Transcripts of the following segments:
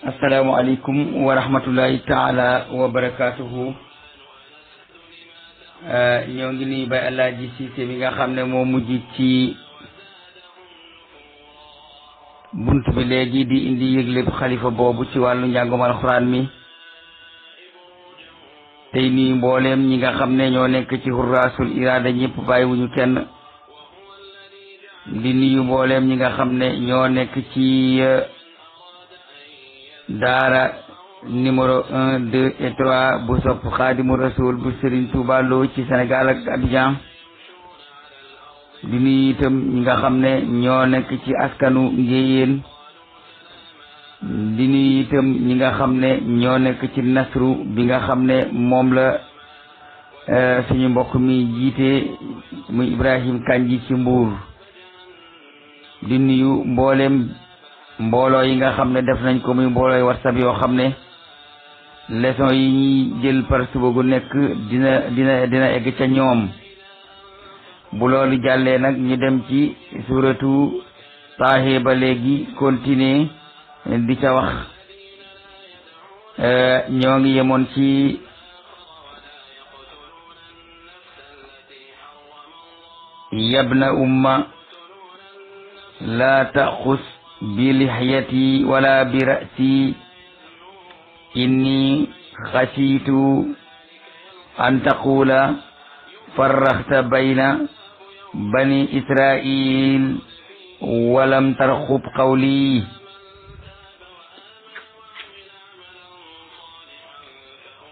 asalaamaaleykum wa rahmatullahi taala wa barakaatuhu. ñoo ngi nuyu Baye Alaaji Cissé mi nga xam ne moo mujj ci bunt bi léegi di indi yëgleb xalifa boobu ci wàllu njàngum alxuraan mi. tey nuyu mbooleem ñi nga xam ne ñoo nekk ci Hurraasul Iraada ñëpp bàyyiwuñu kenn. di nuyu mbooleem ñi nga xam ne ñoo nekk ci daara numéro 1 2 et 3 bu sopp Xaadimu Rasuul bu Serigne Touba Lo ci Sénégal ak Abidjan. di nuyu itam ñi nga xam ne ñoo nekk ci askanu Ngéyeen. di nuyu itam ñi nga xam ne ñoo nekk ci nasru bi nga xam ne moom la suñu mbokk mi jiite muy Ibrahim Kanji ci Mbuur. di nuyu mbooloo yi nga xam ne def nañ ko muy mboolooy WhatsApp yoo xam ne leçon yi ñuy jël par suba gu nekk dina egg ca ñoom. bu loolu jàllee nag ñu dem ci suratu Taaha ba léegi continuer di ca wax. ñoo ngi yemoon ci yabna umma la taxus bi lixyati wala bi ra'si inni xasiitu an taqula farraxta bayna bani israil walam tarxub qawli.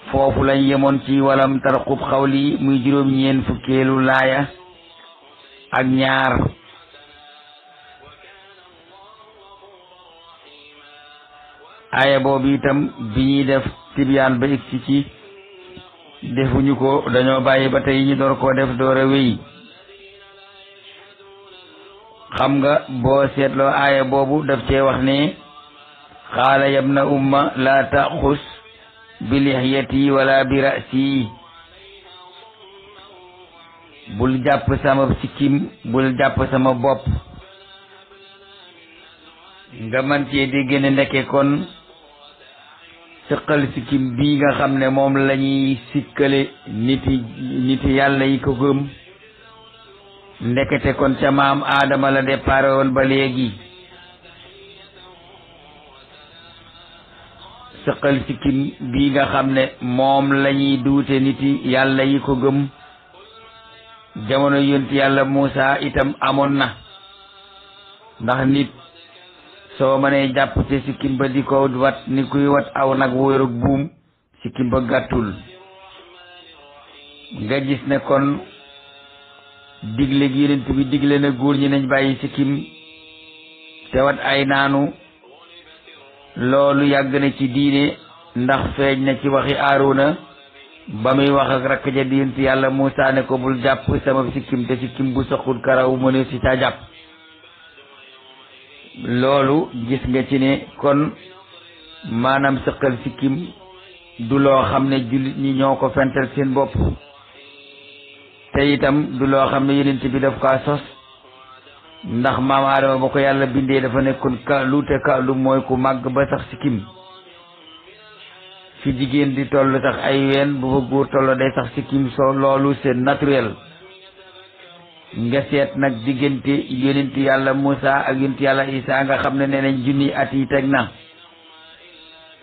foofu lañ yemoon ci walam tarxub qawli muy juróom-ñeent fukkeelu laaya ak ñaar. aaya boobu itam bi ñuy def tibyaan ba egsi ci defuñu ko, dañoo bàyyi ba tey ñu door koo def door a wéy. xam nga boo seetloo aaya boobu daf cee wax ne xaala yabna umma la taxus bi lixyati wala bi ra'si. bul jàpp sama sikkim, bul jàpp sama bopp. nga man cee dégg ne ndeke kon sëqal sikkim bii nga xam ne moom la ñuy sikkale niti yàlla yi ko gëm, ndekete kon ca maam Aadama la déparé woon ba léegi. sëqal sikkim bii nga xam ne moom la ñuy duute niti yàlla yi ko gëm, jamono yonent yàlla Muusa itam amoon na. ndax nit soo mënee jàpp te sikkim ba di ko wat ni kuy wat aw nag wóorug buum, sikkim ba gàttul. nga gis ne kon digle gi yonent bi digle na góor ñi nañ bàyyi sikkim te wat ay naanu. loolu yàgg na ci diine, ndax feeñ na ci waxi Aaruna ba muy wax ak rakk ja di yonent yàlla Muusaa ne ko bul jàpp sama sikkim te sikkim bu soxul karaw mëne si ca jàpp. loolu gis nga ci ne kon maanaam sëqal sikkim du loo xam ne jullit ñi ñoo ko fental seen bopp, te itam du loo xam ne yonent bi daf kaa sos. ndax maam Aadama ba ko yàlla bindee dafa nekkoon kaalu, te kaalu mooy ku màgg ba sax sikkim. fi jigéen di toll sax ay ween, bu fa góor toll day sax sikkim. soo loolu c'est naturel. nga seet nag diggante yonent yàlla Muusa ak yonent yàlla Isa nga xam ne nee nañ junni at yi teg na.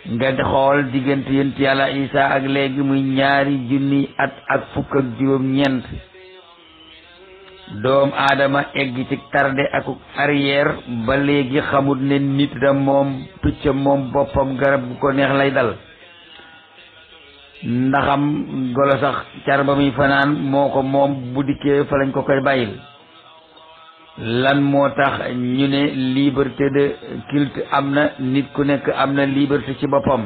nga xool diggante yonent yàlla Isa ak léegi muy ñaari junni at ak fukk ak juróom-ñeent. doom aadama egg ci tarde ak arrière ba léegi xamut ne nit da moom picc moom boppam garab gu ko neex lay dal. ndaxam golo sax car ba muy fanaan moo ko moom, bu dikkee fa lañ ko koy bàyyil. lan moo tax ñu ne liberté de culte am na, nit ku nekk am na liberté ci boppam.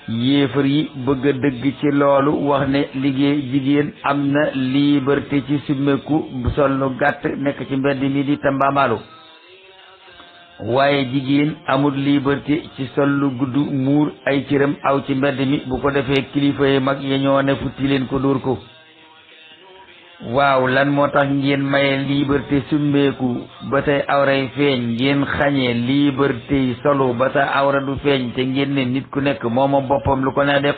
yéefar yi bëgg a dëgg ci loolu, wax ne jigéen am na liberté ci summeeku sol lu gàtt nekk ci mbedd mi di tambaambaalu. waaye jigéen amul liberté ci sol lu gudd muur ay cëram aw ci mbedd mi, bu ko defee kilifa yi mag ya ñoo ne futti leen ko dóor ko. waaw lan moo tax ngeen maye liberté summeeku ba tey awray feeñ ngeen xañee liberté yi solo ba tey awra du feeñ te ngeen ne nit ku nekk mooma boppam lu ko ne def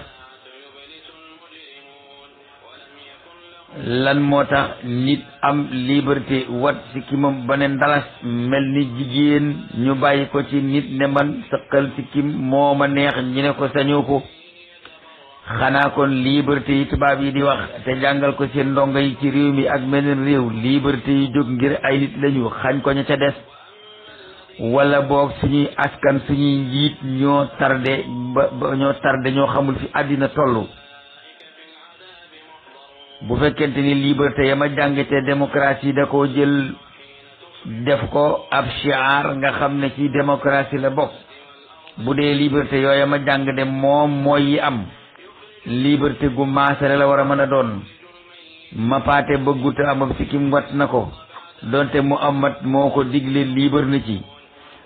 lan moo tax nit am liberté wat sikkimam ba ne ndalas mel ni jigéen ñu bàyyi ko ci nit ne man sëqal sikkim moo ma neex ñu ne ko sañoo ko xanaa kon liberté yi tubaab yi di wax te jàngal ko seen ndongo yi ci réew mi ak meneen réew liberté yi jóg ngir ay nit lañu xañ ko ña ca des wala boog suñuy askan suñuy njiit ñoo tardé ñoo xamul fi àddina tollu bu fekkente ni liberté ya ma jàng te démocratie da koo jël def ko ab shiar nga xam ne ci démocratie la bokk bu dee liberté yooya ma jàng de moom mooy yi am liberté gu maasale la war a mën a doon ma paate bëgguta amab sikkim wat na ko donte mu amat moo ko digle libre na ci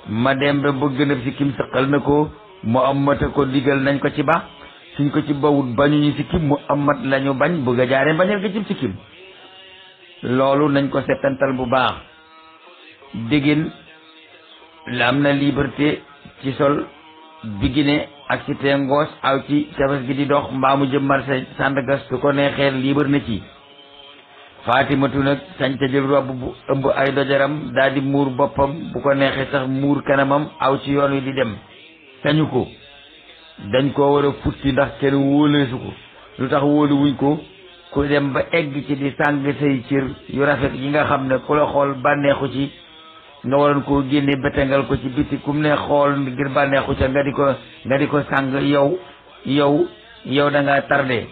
ma dem ba bëgg na sikkim sëqal na ko mu amata ko digal nañ ko ci ba suñ ko ci bawut bañuñu sikkim mu amat lañu bañ bëgg a jaaree bañal ko ci sikkim loolu nañ ko settantal bu baax déggin la am na liberté ci sol bigine ak ci tengoos aw ci tefes gi di dox mbaamu jëm marché Sandaga su ko neexee libre na ci Fatimatu nag sañ ca jël robb bu ëmb ay dojaram daal di muur boppam bu ko neexee sax muur kanamam aw ci yoon wi di dem sañu ko dañ koo war a futti ndax kenn wóoleesu ko lu tax wóolu wuñ ko ku dem ba egg ci di sàng say cër yu rafet yi nga xam ne ku la xool bànneexu ci nga waroon koo génne bétengal ko ci biti kum ne xool ngir bànneexu ca nga di ko sàng yow da ngaa tardé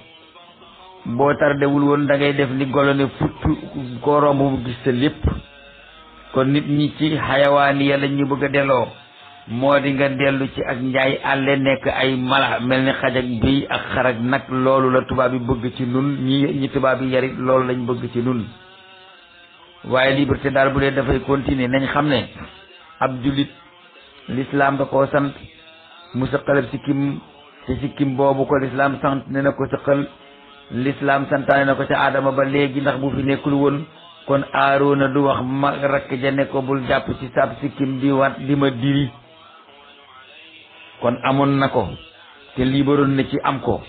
boo tardé wul woon da ngay def ni golo ne futt koo romb mu gis sa lépp kon nit ñi ci xayawaan ya lañ ñu bëgg a delloo moo di nga dellu ci ak njaay àlle nekk ay mala mel ni xaj ak béy ak xar ak nag loolu la tubaab yi bëgg ci nun ñi tubaab yi yarit loolu lañ bëgg ci nun waaye liberté daal bu dee dafay continuer nañ xam ne ab jullit l'islam da koo sant mu sëqalab sikkim te sikkim boobu ko l'islam sant ne na ko sëqal l'islam santaane na ko ca aadama ba léegi ndax bu fi nekkul woon kon Aaroona du wax ma rakk ja ne ko bul jàpp ci sab sikkim di wat di ma diri kon amoon na ko te libéroon na ci am ko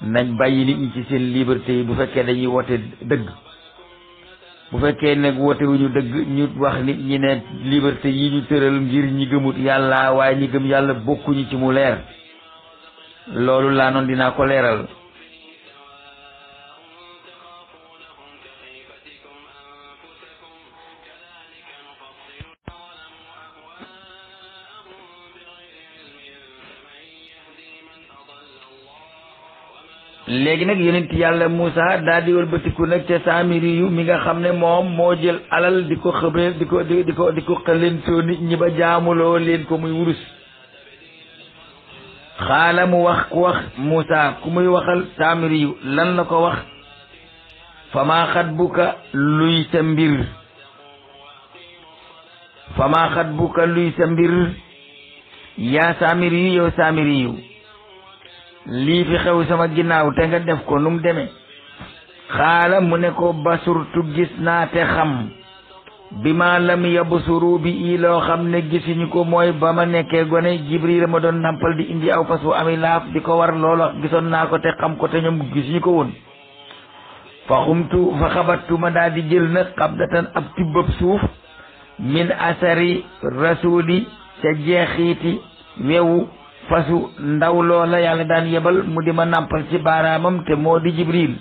nañ bàyyi nit ñi ci seen liberté yi bu fekkee dañuy wote dëgg bu fekkee nag wote wuñu dëgg ñu wax nit ñi ne liberté yi ñu tëral ngir ñi gëmut yàlla waaye ñi gëm yàlla bokkuñu ci mu leer loolu laa noon dinaa ko leeral léegi nag yonent yàlla Moussa daal di wëlbatiku nag te Saamiri yu mi nga xam ne moom moo jël alal di ko xëbee di ko xëlentoo nit ñi ba jaamuloo leen ko muy wurus xaala mu wax ku wax Moussa ku muy waxal Saamiri yu lan la ko wax famaa xatbuka luy sa mbir famaa xatbuka luy sa mbir yaa Saamiri yu yow Saamiri yu lii fi xew sama ginnaaw te nga def ko nu mu demee xaala mu ne ko basurtu gis naa te xam bi ma lam yabsuru bi i loo xam ne gisuñu ko mooy ba ma nekkee gone Jibril ma doon nampal di indi aw fas wu ami laaf di ko war loola gisoon naa ko te xam ko te ñoom gisuñu ko woon fa xabattu ma daal di jël nag xabdatan ab tibbab suuf min asari rasuli ca jeexiiti wewu fasu ndaw loola yàlla daan yebal mu di ma nàmpal ci baaraamam te moo di Jibril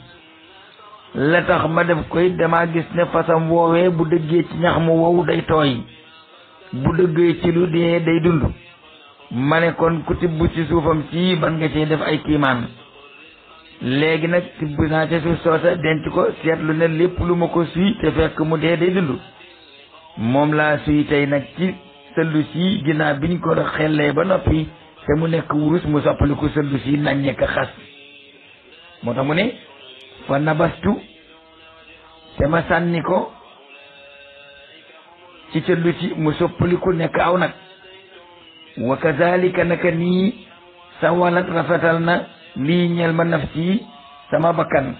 la tax ma def koy dama gis ne fasam woowee bu dëggee ci ñax mu wow day tooy bu dëggee ci lu dee day dund ma ne kon ku tibb ci suufam ci ban nga cee def ay kiimaan léegi nag tibb naa ca suuf soosa denc ko seetlu ne lépp lu ma ko suy te fekk mu dee day dund moom laa suy tey nag ci sëllu si ginnaaw biñ ko xellee ba noppi te mu nekk wurus mu soppaliku sëllu si nañ nekk xas moo tax mu ne fa nabastu te ma sànni ko ci sëllu si mu soppaliku nekk aw nag wa kazalika naka nii sa walat rafetal na lii ñeel ma nafsi sama bakkan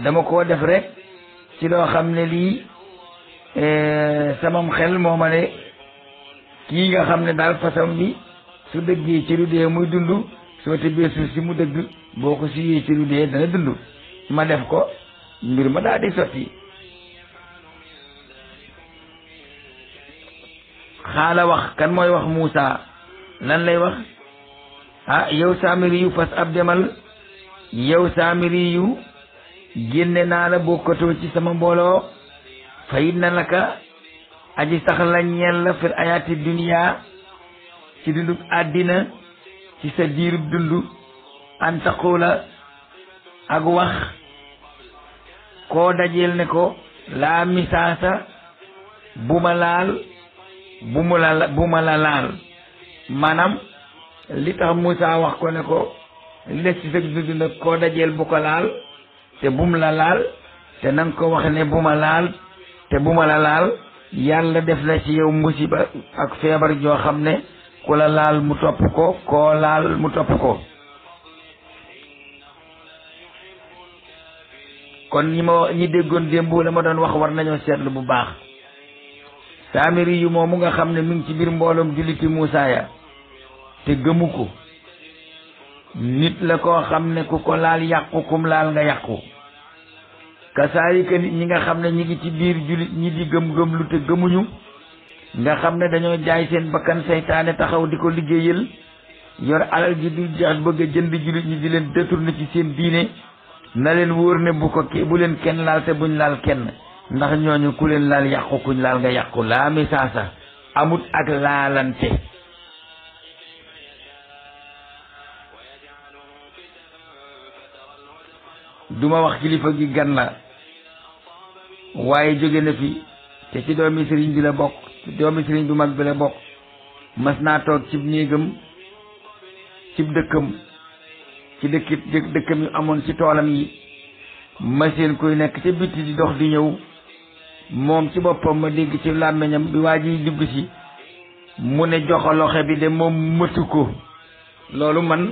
dama koo def rek ci loo xam ne lii samam xel moo ma ne kii nga xam ne daal façon bi su dëggee ci lu dee muy dund soo tëbbee suuf si mu dëgg boo ko suyee ci lu dee dana dund ma def ko mbir ma daal di sotti xaala wax kan mooy wax Muusa lan lay wax yow Saamiri yu fas ab demal yow Saamiri yu génne naa la bokkatoo ci sama mbooloo fayit na laka aji sax la ñeel la fil ayaati dunya ci dundub àddina ci sa diirub dund an taqula ak wax koo dajeel ne ko laa misaasa bu ma laal bu ma la laal maanaam li tax Moussa wax ko ne ko li des ci sa dund nag koo dajeel bu ko laal te bum la laal te nanga ko wax ne bu ma laal te bu ma la laal yàlla def la ci yow musiba ak feebar joo xam ne ku la laal mu topp ko koo laal mu topp ko kon ñi déggoon démb la ma doon wax war nañoo seetlu bu baax Saamiri yu moomu nga xam ne mi ngi ci biir mbooloom julliti Muusaa ya te gëmu ko nit la koo xam ne ku ko laal yàqu kum laal nga yàqu kasaalika nit ñi nga xam ne ñi ngi ci biir jullit ñi di gëm-gëm lu te gëmuñu nga xam ne dañoo jaay seen bakkan seytaane taxaw di ko liggéeyal yor alal ji du jeex bëgg a jënd jullit ñi di leen détourné ci seen diine na leen wóor ne bu leen kenn laal te buñ laal kenn ndax ñooñu ku leen laal yàqu kuñ laal nga yàqu laa misaasa amut ak laalante duma wax kilifa gi gan la waaye jóge na fi te ci doomi sëriñ bi la bokk ci doomi sëriñ bu mag bi la bokk mas naa toog cib néegam cib dëkkam ci dëkkam yu amoon ci toolam yi ma seen koy nekk ca bitti di dox di ñëw moom ci boppam ma dégg ci làmmiñam bi waa ji dugg si mu ne joxaloxe bi de moom mëtu ko loolu man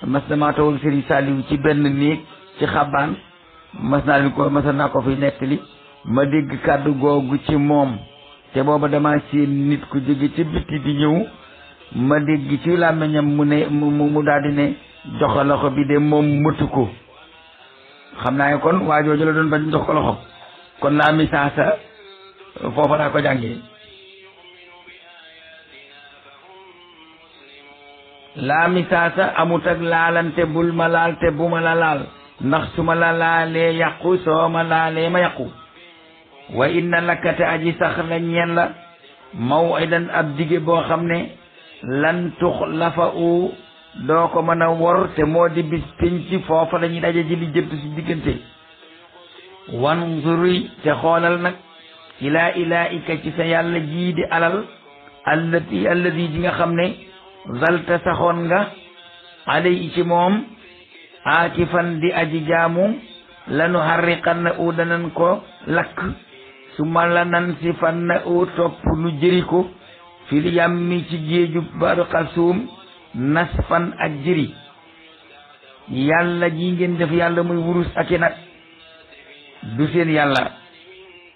mas naa toog sëriñ Saliou ci benn néeg ci xabaan mas naa ko fi nettali ma dégg kàddu googu ci moom te booba dama seen nit ku jóge ci bitti di ñëw ma dégg ci làmmiñam mu ne mu daldi ne jox loxo bi de moom mëtu ko xam naa ne kon waa jooju la doon bañ jox ko loxo kon laa misaasa foofa laa ko jàngee laa misaasa amut ak laalante bul ma laal te bu ma la laal ndax su ma la laalee yàqu soo ma laalee ma yàqu wa inna lakkate aji sax la ñeen la maw'idan ab dige boo xam ne lan tux lafa u doo ko mën a wor te moo di bis penc foofa lañuy daje ji li jënt ci diggante wanzuri te xoolal nag ilaa ilaika ci sa yàlla jii di alal alladi ji nga xam ne zalta saxoon nga alay ci moom aakifan di aji jaamu lanu harriqan na u danan ko lakk su ma la nan si fan na u topp nu jëri ko fil yàmmi ci géeju baru xasuum nasfan ak jëri yàlla ji ngeen def yàlla muy wurus ak i nag du seen yàlla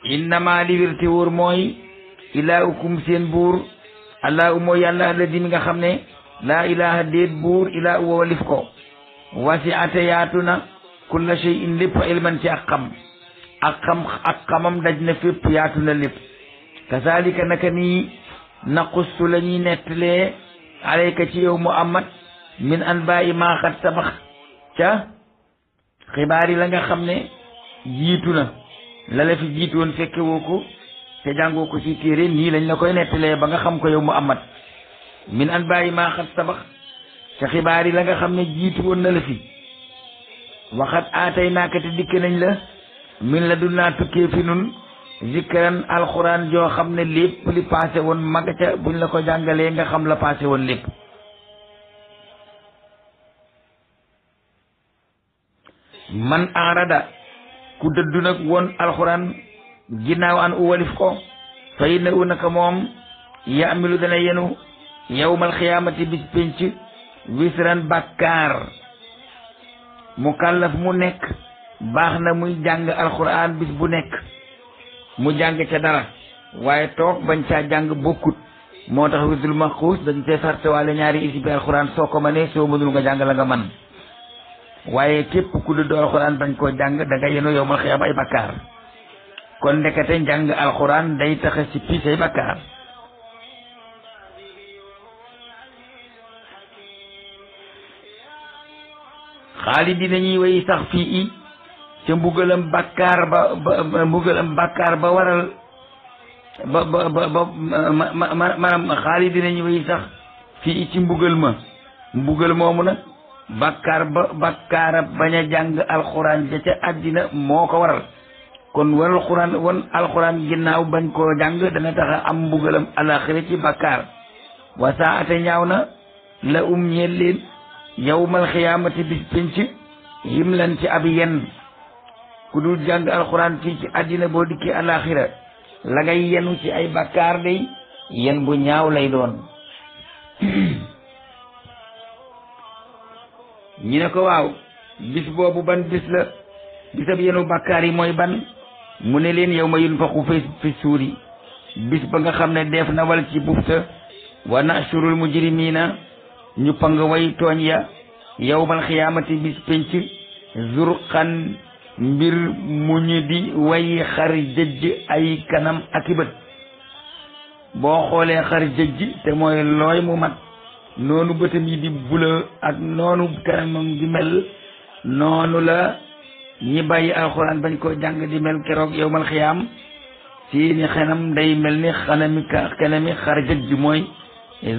innama li wérte wóor mooy ilaahukum seen buur allahu mooy yàlla alladi mi nga xam ne laa ilaha déet buur ilaa uwa walif ko wasi'ata yaatu na kulla shay'in lépp ilman ci ak xamam daj na fépp yaatu na lépp kazalika naka nii naqussu la ñuy nettalee alayka ci yow Muhammad min anbaa'i maa qad sabax ca xibaar yi la nga xam ne jiitu na la la fi jiitu woon fekke woo ko te jàngoo ko ci téere nii lañ la koy nettalee ba nga xam ko yow Muhammad min anbaa'i maa qad sabax ca xibaar yi la nga xam ne jiitu woon na la fi waxat aatay naaka te dikk nañ la min la du naa tukkee fi nun zikran alxuraan joo xam ne lépp li passé woon maga ca buñ la ko jàngalee nga xam la passé woon lépp man arada ku dëddu nag woon alxuraan ginnaaw an u walif ko fa inna u naka moom yaamilu dana yenu yawmal xiyaamati bis pénc wisran bàkkaar mukallaf mu nekk baax na muy jàng alxuraan bis bu nekk mu jàng ca dara waaye toog bañ caa jàng bokkut moo tax wirdul maxuus dañ cee sartewaale ñaari isibi alxuraan soo ko mënee soo mënul nga jàng la nga man waaye képp ku du alxuraan bañ koo jàng da nga yenu yow mal xiyam ay bakkaar kon ndekete njàng alxuraan day taxe si pii say bakkaar xaalidina ñuy way sax fii i ca mbugalam bakkaar ba waral ba maanaam xaalidina ñuy way sax fii i ci mbugal moomu nag bakkaara bañ a jàng alxuraan ja ca àddina moo ko waral kon wan alxuraan ginnaaw bañ koo jàng dana tax a am mbugalam alaxira ci bakkaar wasaate ñaaw na la ñeel leen yawmal xiyaamati bis penc himlan ci ab yen ku dul jàng alxuraan fii ci àddina boo dikki alaxira la ngay yenu ci ay bakkaar day yen bu ñaaw lay doon ñi ne ko waaw bis boobu ban bis la bisab yenu bakkaar yi mooy ban mu ne leen yawma yunfaxu fi suuri bis ba nga xam ne def na wal ci bufta wa nashurul mujrimina ñu pang way tooñ ya yawmal xiyaamati bis penc zurqan mbir mu ñu di way xar jëjj ay kanam ak i bët boo xoolee xar jëjj te mooy looy mu mat noonu bëtam yi di bula ak noonu kanamam di mel noonu la ñi bàyyi alxuraan bañ koo jàng di mel keroog yawmal xiyaam seeni xenam day mel ni kanami xar jëjj mooy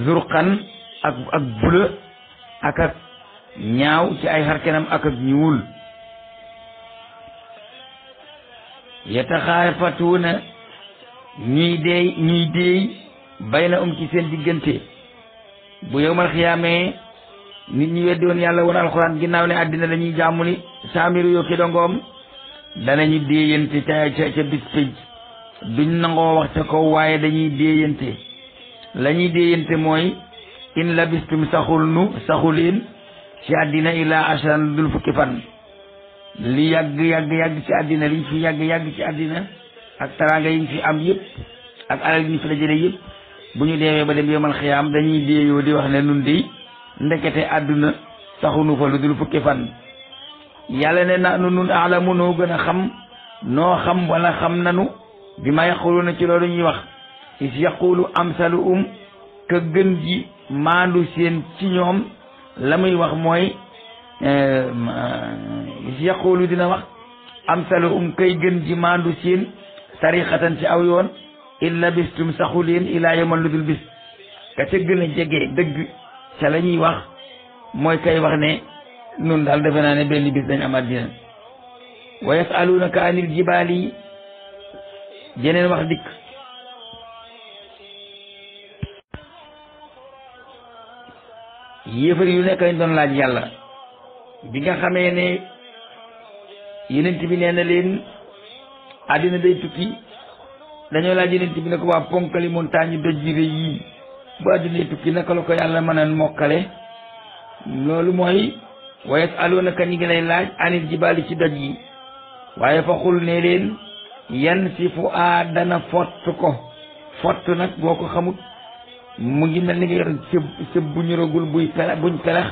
zurqan ak bula ak ñaaw ci ay xar kanam ak ñuul yataxaafatuuna ñuy deey bayna ci seen diggante bu yowmal xiyaamee nit ñi weddi woon yàlla woon alxuraan ginnaaw ne àddina lañuy jaamu ni saamiru yokki dongoom danañu déeyante ca bis pénc duñ nangoo wax ca kaw waaye dañuy déeyante lañuy déeyante mooy in labistum saxuleen ci àddina ila ashran dul fukki fan li yàgg ci àddina liñ fi yàgg ci àddina ak taraanga yiñ fi am yëpp ak alal yiñ fi dajale yëpp bu ñu deewee ba dem yomal xiyaam dañuy déeyoo di wax ne nun di ndekete àdduna saxunu fa lu dul fukki fan yàlla ne na nun aalamu noo gën a xam noo xam wala xam nanu bi ma yaquluna ci loolu ñuy wax is yaqulu amsaluhum ka gën ji maandu seen ci ñoom la muy wax mooy is yaqulu dina wax amsaluhum kay gën ji maandu seen tariqatan ci aw yoon in labistum saxu leen ilaa yaman lu dul bis ka ca gën a jege dëgg ca la ñuy wax mooy kay wax ne nun daal defe naa ne benn bis dañ am àddina wa yasalunaka anil jibaali jeneen wax dikk yéefar yu nekk lañ doon laaj yàlla bi nga xamee ne yenent bi nee na leen àddina day tukki dañoo laaj yenent bi ne ko waa ponkali montagne doj ji rëy yii bu àddina tukki naka la ko yàlla mën a mokkale loolu mooy wa yasalunaka ñi ngi lay laaj anil jibaali ci doj yi waaye fa xul ne leen yan si fu dana fott ko fott nag boo ko xamut mu ngi mel ni nga yor cëb bu ñu rogul buñ pelex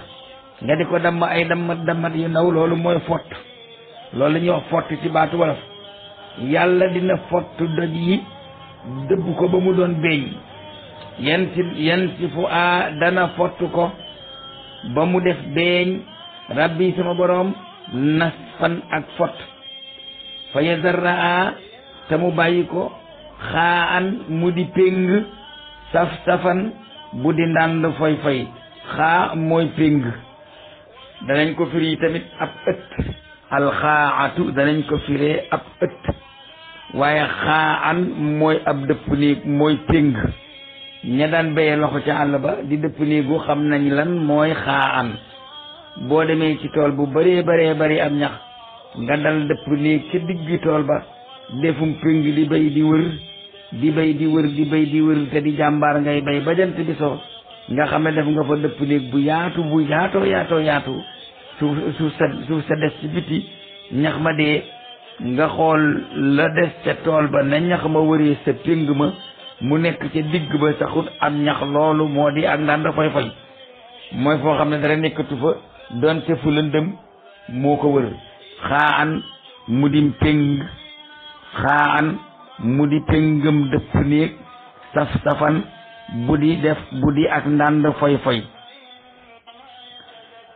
nga di ko damm ay dammat yu ndaw loolu mooy fott loolu la ñuy wax fott ci baatu wolof yàlla dina fott doj yi dëbb ko ba mu doon beeñ yan si fu dana fott ko ba mu def beeñ rabbi sama boroom nasfan ak fott fa yazarraa te mu bàyyi ko xaan mu di péng safan bu di ndànd foy xaa mooy péng danañ ko firi tamit ab ëtt alxaatu danañ ko firee ab ëtt waaye xaan mooy ab dëpp néeg mooy péng ña daan béye loxo ca àll ba di dëpp néegu xam nañ lan mooy xaan boo demee ci tool bu bëree am ñax nga dal dëpp néeg ca digg tool ba defum péng di bay di wër te di jàmbaar ngay bay ba jant bi so nga xam ne def nga fa dëpp néeg bu yaatoo suuf sa des ci biti ñax ma dee nga xool la des ca tool ba na ñax ma wëree sa péng ma mu nekk ca digg ba saxut am ñax loolu moo di ak ndànd fay mooy foo xam ne dara nekkatu fa donte fu lëndëm moo ko wër xaan mu di péng xaan mu di péngam dëpp néeg saf-safan bu di ak ndànd foy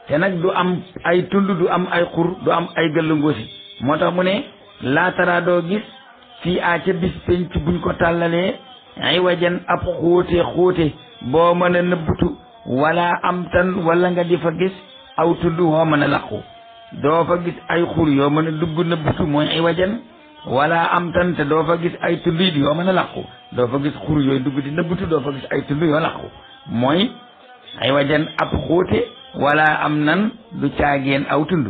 te nag du am ay tund du am ay xur du am ay gëllëngoosi moo tax mu ne laatara doo gis fii ca bis penc buñ ko tàllalee ay wajan ab xóote boo mën a nëbbutu wala am tan wala nga di fa gis aw tund woo mën a laqu doo fa gis ay xur yoo mën a dugg nëbbutu mooy ay wajan wala am tan te doo fa gis ay tund it yoo mën a laqu doo fa gis xur yooyu dugg di nëbbutu doo fa gis ay tund yoo laqu mooy ay wajan ab xóote wala am nan du caageen aw tund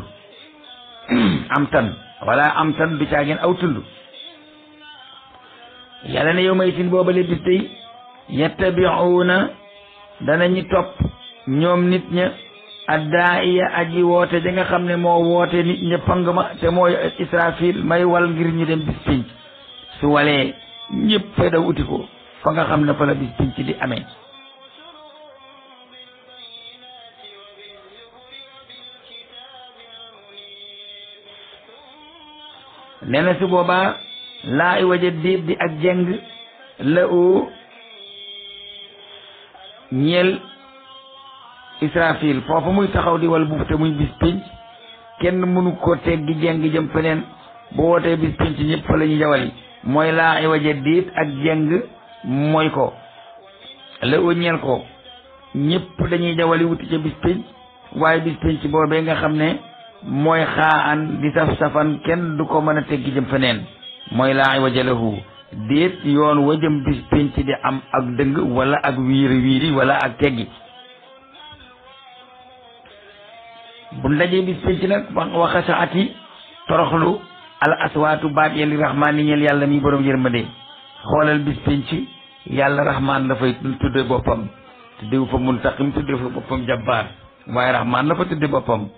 am tan wala am tan du caageen aw tund yàlla ne yow may tin boobale bis tey yattabi'una danañu topp ñoom nit ña addaaiya aji woote da nga xam ne moo woote nit ña pang ma te mooy Israfil may wal ngir ñu dem bis pinc su walee ñëpp fay daw uti ko fa nga xam ne fa la bis pinc di amee nee na su boobaa laa i waja déet di ak jeng la oo ñeel Israfil foofu muy taxaw di wal buuf te muy bis pénc kenn mënu ko teggi jeng jëm feneen bu wootee bis pénc ñëpp fa la ñu jawali mooy laa i waja déet ak jeng mooy ko la oo ñeel ko ñëpp dañuy jawali wuti ca bis pénc waaye bis pénc boobee nga xam ne mooy xaan di saf-safan kenn du ko mën a teggi jëm feneen mooy laa waja lahu déet yoon wa jëm bis pénc di am ak dëng wala ak wiiri wala ak teggi bu ndajee bis pénc nag waxa sa ati toroxlu al aswaatu baat yeli rahmaan ni ñeel yàlla mi borom yërmande xoolal bis pénc yàlla rahmaan dafay tudde boppam tuddewu fa muntaqim tudde fa boppam jabbaar waaye rahmaan la fa tudde boppam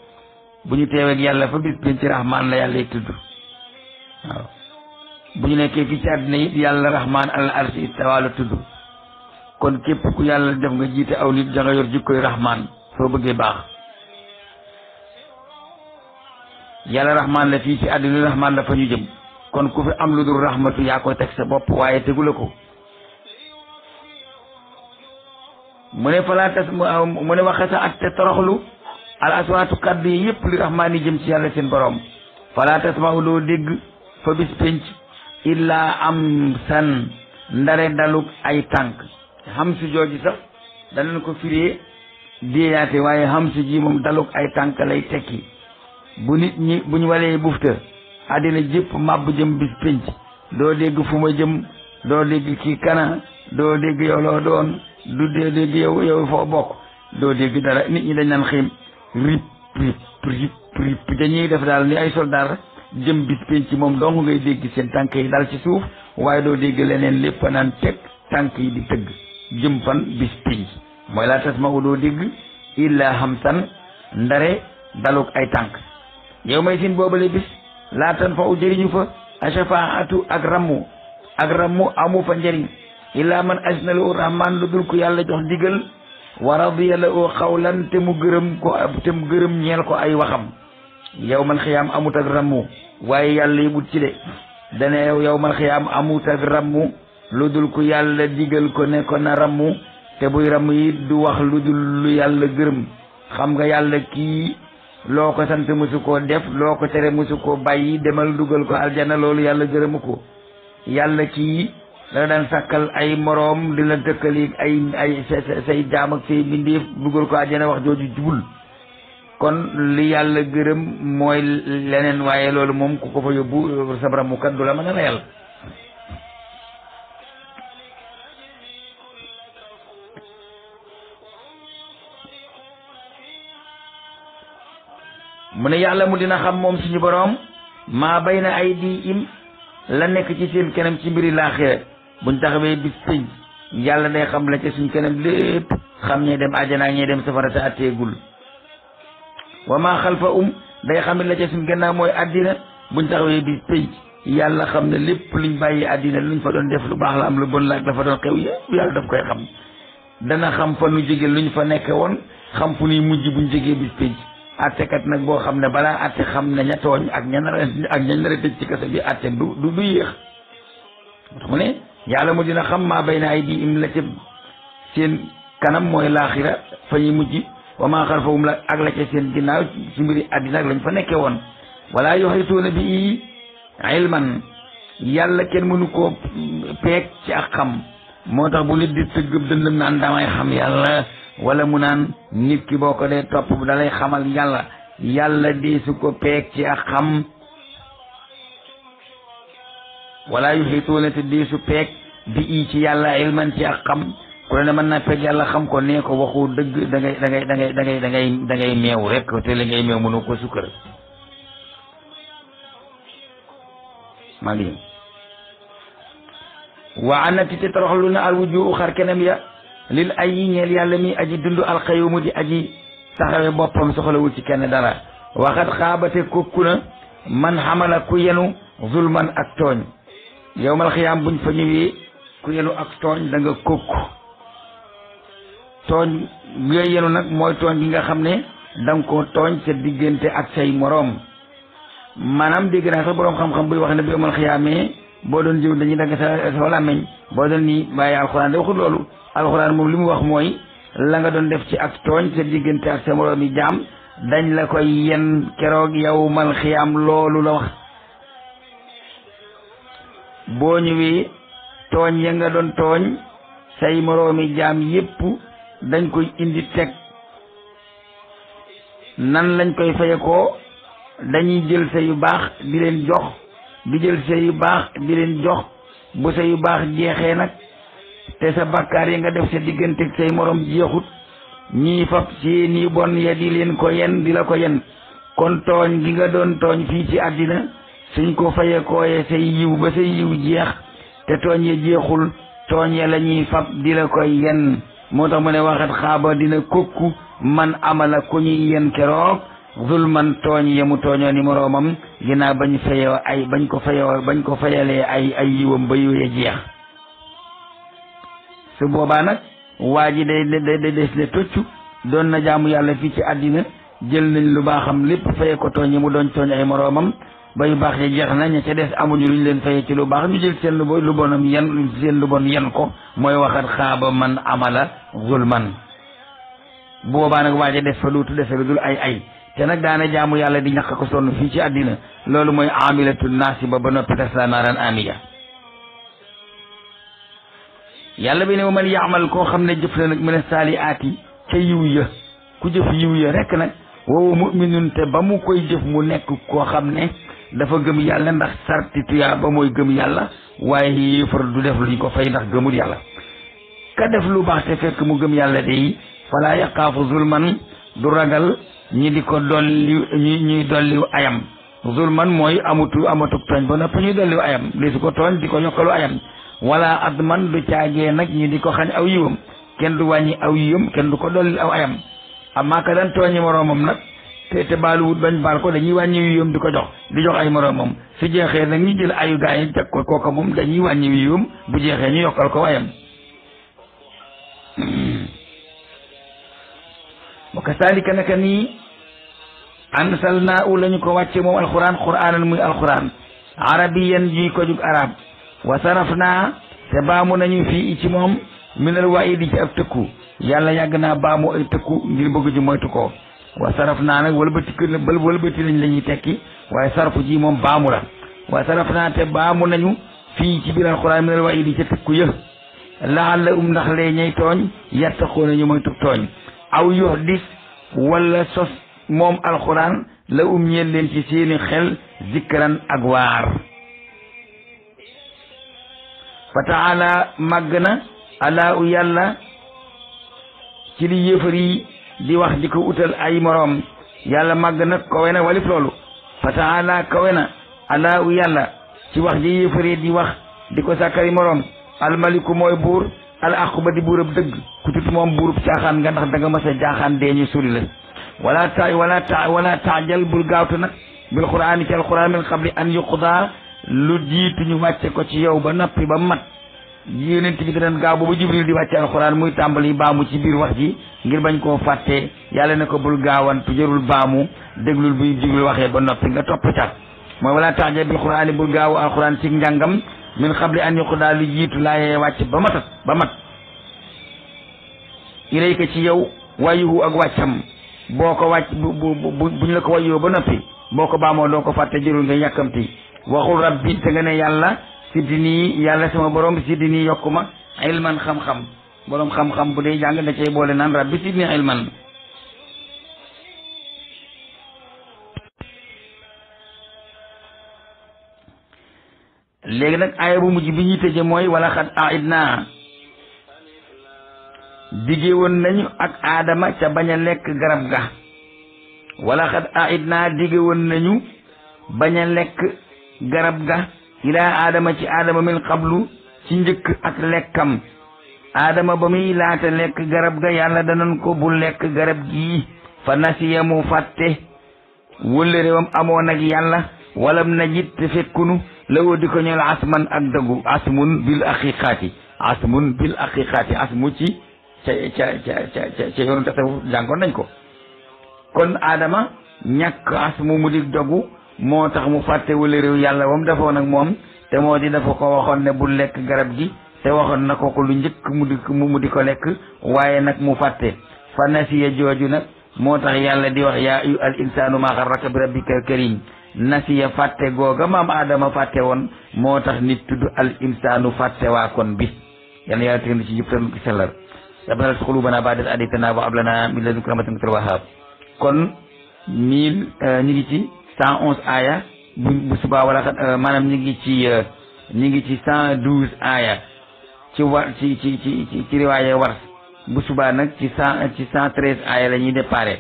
bu ñu teeweeg yàlla fa bis pénc rahmaan la yàlla tudd waaw bu ñu nekkee fii ci àddina it yàlla rahmaan al arsi istawa la tudd kon képp ku yàlla def nga jiite aw nit da nga yor jikkoy rahmaan soo bëggee baax yàlla rahmaan la fii ci àddina rahmaan la fa ñu jëm kon ku fi am lu dul rahmatu yaa ko teg sa bopp waaye tegu la ko mu ne falaa tas mu ne waxasa at te toroxlu al aswaatu kaddu yi yëpp li rahmaan yi jëm ci yàlla seen borom falaa tasma'u doo dégg fa bis penc illaa am san ndare daluk ay tànk xam si jooji sax danañ ko firee déeyaate waaye xam si ji moom daluk ay tànk lay tekki bu nit ñi bu ñu walee bufta àddina jëpp màbb jëm bis penc doo dégg fu ma jëm doo dégg kii kana doo dégg yow loo doon du dégg yow foo bokk doo dégg dara nit ñi dañ naan xiim rip dañuy def daal ni ay soldaar jëm bis penc moom dong ngay dégg seen tànk yi dal ci suuf waaye doo dégg leneen lépp naan teg tànk yi di tëgg jëm fan bis penc mooy laa tas ma u doo dégg illa hamsan ndare daluk ay tànk yow may sin boobale bis laa tan fa u jëriñu fa ashafaatu ak rammu amu fa njëriñ illa man asna lahu rahman lu dul ko yàlla jox ndigal wa radiya lahu xawlan te mu gërëm ñeel ko ay waxam yow man xiyaam amut ak rammu waaye yàlla yëgut ci de dana yow man xiyaam amut ak rammu lu dul ko yàlla digal ko ne ko na rammu te buy ramm yi du wax lu dul lu yàlla gërëm xam nga yàlla kii loo ko sant musu koo def loo ko tere musu koo bàyyi demal dugal ko aljana loolu yàlla gërëmu ko yàlla kii dana daan sàkkal ay moroom di la dëkkali ay say jaam ak say bindeef dugal ko aljana wax jooju jubul kon li yàlla gërëm mooy leneen waaye loolu moom ku ko fa yóbbu sa ramukat du la mën a reyal mu ne yàlla mu dina xam moom suñu boroom maa bayna aydihim la nekk ci seen kanam ci mbiri laaxira buñ taxawee bis pénc yàlla day xam la ca suñ kanam lépp xam ñee dem àjjana ñee dem safara te atteegul wa maa xalfa day xamit la ca suñ gannaaw mooy àddina buñ taxawee bis pénc yàlla xam ne lépp luñ bàyyi àddina luñ fa doon def lu baax la am lu bon la ak dafa doon xew yëpp yàlla daf koy xam dana xam fa nu jóge luñ fa nekke woon xam fu nuy mujj buñ jógee bis pénc attekat nag boo xam ne balaa atte xam ne ña tooñ ak ña nar a tëj ci kaso bi atte du yéex moo tax mu ne yàlla mu dina xam maa bay na ay di im la ca seen kanam mooy laaxira fa ñuy mujj wa maa xalfahum la ak la ca seen ginnaaw ci mbiri àddina ak lañ fa nekke woon wala yuhituuna bi ilman yàlla kenn mënu koo peeg ci ak xam moo tax bu nit di tëggëb dëndëm naan damay xam yàlla wala mu naan nit ki boo ko dee topp dalay xamal yàlla dee su ko peeg ci ak xam wala yuhituuna te dee su peeg bi ci yàlla ilman ci ak xam ku ne mën naa peeg yàlla xam ko nee ko waxu dëgg da ngay meew rek te li ngay meew mënu ko sukkër maa ngi wa anati te toroxlu na al wuju xar kenam ya lil ay yi ñeel yàlla mi aji dund alxayumu di aji taxawe boppam soxlawul ci kenn dara waxat xaabate kokku na man xamala ku yenu zulman ak tooñ yowmal xiyaam buñ fa ñëwee ku yenu ak tooñ da nga kokku tooñ nga yenu nag mooy tooñ gi nga xam ne da nga koo tooñ sa diggante ak say moroom maanaam dégg naa sax boroom xam-xam buy wax ne bu yowmal xiyaamee boo doon jëw dañuy dagg sa làmmiñ boo doon nii bàyyi alxuraan de waxul loolu alxuraan moom li mu wax mooy la nga doon def ci ak tooñ sa diggante ak sa moroom yi jaam dañ la koy yen keroog yawmal xiyaam loolu la wax boo ñëwee tooñ ya nga doon tooñ say moroom yi jaam yépp dañ koy indi teg nan lañ koy faye ko dañuy jël sa yu baax di leen jox di jël sa yu baax di leen jox bu sa yu baax jeexee nag te sa bakkaar yi nga def sa diggante ak say morom jeexut ñii fab seeni bon ya di leen ko yen di la ko yen kon tooñ gi nga doon tooñ fii ci àddina suñ ko faye kooye say yiw ba say yiw jeex te tooñ ya jeexul tooñ ya la ñuy fab di la koy yen moo tax mu ne waxat xaaba dina kokku man amala ku ñuy yen keroog zulman tooñ yemu tooñoo ni moroomam ginnaaw bañ ko fayalee ay yiwam ba yiwee jeex su boobaa nag waa ji day des le toccu doon na jaamu yàlla fii ci àddina jël nañ lu baaxam lépp faye ko tooñ yi mu doon tooñ ay moroomam ba yu baax ya jeex na ña ca des amuñu luñ leen faye ci lu baax ñu jël seen lu bonam seen lu bon yen ko mooy waxat xaaba man amala zulman bu boobaa nag waa ji des fa luutu dese lu dul ay te nag daana jaamu yàlla di ñàkk ko sonn fii ci àddina loolu mooy amilatu naasiba ba noppi tasla naaran amiya yàlla bi ne man yaamal koo xam ne jëf na nag mina saaliaati ca yiw ya ku jëf yiw ya rek nag woowu muminun te ba mu koy jëf mu nekk koo xam ne dafa gëm yàlla ndax sarti tuyaa ba mooy gëm yàlla waaye yéefar du def luñ ko fay ndax gëmul yàlla ka def lu baax te fekk mu gëm yàlla day falaa yaqaafu zulman du ragal ñi di ko dolli ñuy dolli ayam zulman mooy amatuk tooñ ba noppi ñuy dolli ayam li su ko tooñ di ko yokkalu ayam wala adman du caagee nag ñi di ko xañ aw yiwam kenn du wàññi aw yiwam kenn du ko dolli aw ayam amaa ka daan tooñi moroomam nag te baaluwut bañ baal ko dañuy wàññi yiwam di ko jox di jox ay moroomam su jeexee nag ñu jël ayu gaa yi teg ko kooka moom dañuy wàññi yiwam bu jeexee ñu yokkal ko ayam wa kasaalika naka nii ansalnaa u lañu ko wàcce moom alquran quraanan muy alquran arabiyan ji ko jug arab wa sarafnaa te baamu nañu fii ci moom minal waidi ci ab tëkku yàlla yàgg naa baamu ay tëkku ngir bëgg ji moytu ko wa sarafnaa nag wëlbati nañ la ñuy tekki waaye sarfu ji moom baamu la wa sarafnaa te baamu nañu fii ci biir alquran minal waidi ca tëkku yë laalla ndax lee ñay tooñ yattaqoo nañu moytu tooñ aw yuhdis wala sos moom alquran la ñeel leen ci seeni xel zikran ak waar fa taala màgg na alaa u yàlla ci li yéefar yi di wax di ko utal ay moroom yàlla màgg na kawe na walif loolu fa taala kawe na alaa u yàlla ci wax ji yéefar yi di wax di ko sàkkari moroom almaliku mooy buur al aqu ba di buurab dëgg ku tut moom buurub caaxaan nga ndax da nga mas a jaaxaan dee ñu suli la wala taajal bul gaawtu nag bil qur'ani ci alquran min qabli an yuqda lu jiitu ñu wàcce ko ci yow ba noppi ba mat yonent bi danañ gaaw booba Jibril di wàcce alquran muy tàmbali baamu ci biir wax ji ngir bañ koo fàtte yàlla ne ko bul gaawantu jërul baamu déglul bu Jibril waxee ba noppi nga topp ca mooy wala taxja bil qur'ani bul gaawu alquran ci njàngam min qabli an yuqda lu jiitu laayee wàcc ba mat ilayka ci yow wayuhu ak wàccam boo ko wàcc buñ la ko wayoo ba noppi boo ko baamoo doo ko fàtte jërul nga yàkkamti waxul rabbi te nga ne yàlla sidni yàlla sama borom sidni yokku ma ilman xam-xam borom xam-xam bu dee jàng da cay boole naan rabbi sidni ilman léegi nag aaya bu mujj bi ñuy tëje mooy wala xad aidna dige woon nañu ak aadama ca bañ a lekk garab ga wala xad aidna dige woon nañu bañ a lekk garab ga ilaa aadama ci aadama min qablu ci njëkk ak lekkam aadama ba muy laata lekk garab ga yàlla danañ ko bu lekk garab gii fa nasiya mu fàtte wëllëréewam amoon ak yàlla walam najid te fekkunu lawoo di ko ñëw asman ak dëggu asmun bil aqiqaati asmu ci ca yoonu tasawuf jàngoon nañ ko kon aadama ñàkk asmu mu di dogu moo tax mu fàtte wala réew yàlla wam defoon ak moom te moo di dafa ko waxoon ne bu lekk garab gi te waxoon na ko lu njëkk mu di ko lekk waaye nag mu fàtte fa nasiya jooju nag moo tax yàlla di wax yaa ayu al insaanu maa xarraka bi rabbikal karim nasiya fàtte googa maam aadama fàtte woon moo tax nit tudd al insaanu fàtte waa kon bi yal na yàlla teg ci njub tan ki sellal rabbana la tuzigh qulubana ba'da idh hadaytana wa hab lana min ladunka rahmatan innaka antal wahhab kon ñu ngi ci 111 aaya bu subaa wala maanaam ñu ngi ci 112 aaya ci war ci riwaaye Wars bu subaa nag ci 113 aaya la ñuy déparé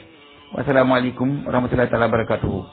wasalaamaaleykum wa rahmatullahi taala wa barakatuhu